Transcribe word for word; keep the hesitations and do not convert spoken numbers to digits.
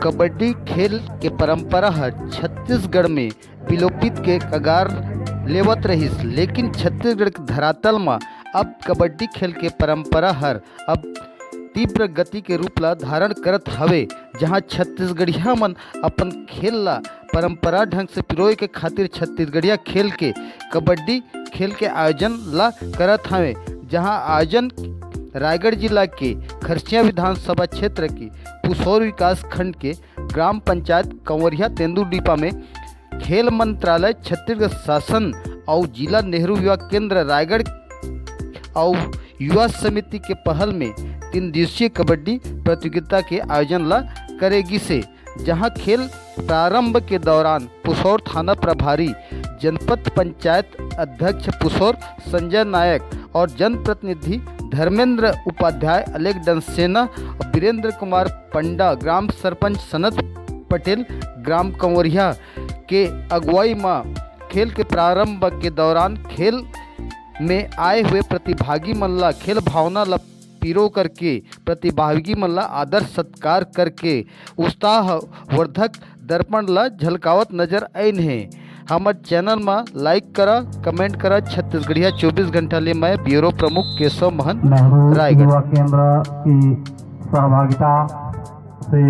कबड्डी खेल के परंपरा ह छत्तीसगढ़ में विलोपित के कगार लेवत रहिस, लेकिन छत्तीसगढ़ के धरातल म अब कबड्डी खेल के परंपरा हर अब तीव्र गति के रूप ला धारण करत हवे, जहां छत्तीसगढ़िया मन अपन खेल ला परंपरा ढंग से पिरोए के खातिर छत्तीसगढ़िया खेल के कबड्डी खेल के आयोजन ला करत हवे, जहां आयोजन रायगढ़ जिला के खरसिया विधानसभा क्षेत्र के पुसौर विकास खंड के ग्राम पंचायत कंवरिया तेंदुडीपा में खेल मंत्रालय, छत्तीसगढ़ शासन अउ जिला नेहरू युवा केंद्र रायगढ़ अउ युवा समिति के पहल में तीन दिवसीय कबड्डी प्रतियोगिता के आयोजन ला करे गिसे, जहां खेल प्रारंभ के दौरान पुसौर थाना प्रभारी, जनपद पंचायत अध्यक्ष पुसौर संजय नायक और जनप्रतिनिधि धर्मेंद्र उपाध्याय, अलेक डंसेना, बीरेंद्र कुमार पंडा, ग्राम सरपंच सनत पटेल, ग्राम कंवरिया के अगुवाई म खेल के प्रारंभ के दौरान खेल में आए हुए प्रतिभागी मन ला खेल भावना ला पीरो करके, प्रतिभागी मन ला आदर सत्कार करके उत्साह वर्धक दर्पण ला झलकावत नजर आइन हे। हमर चैनल मा लाइक करा, कमेंट करा। छत्तीसगढ़िया चौबीस घंटा ले मैं ब्यूरो प्रमुख केशव मोहन नेहरू रायगढ़। युवा केंद्र की सहभागिता से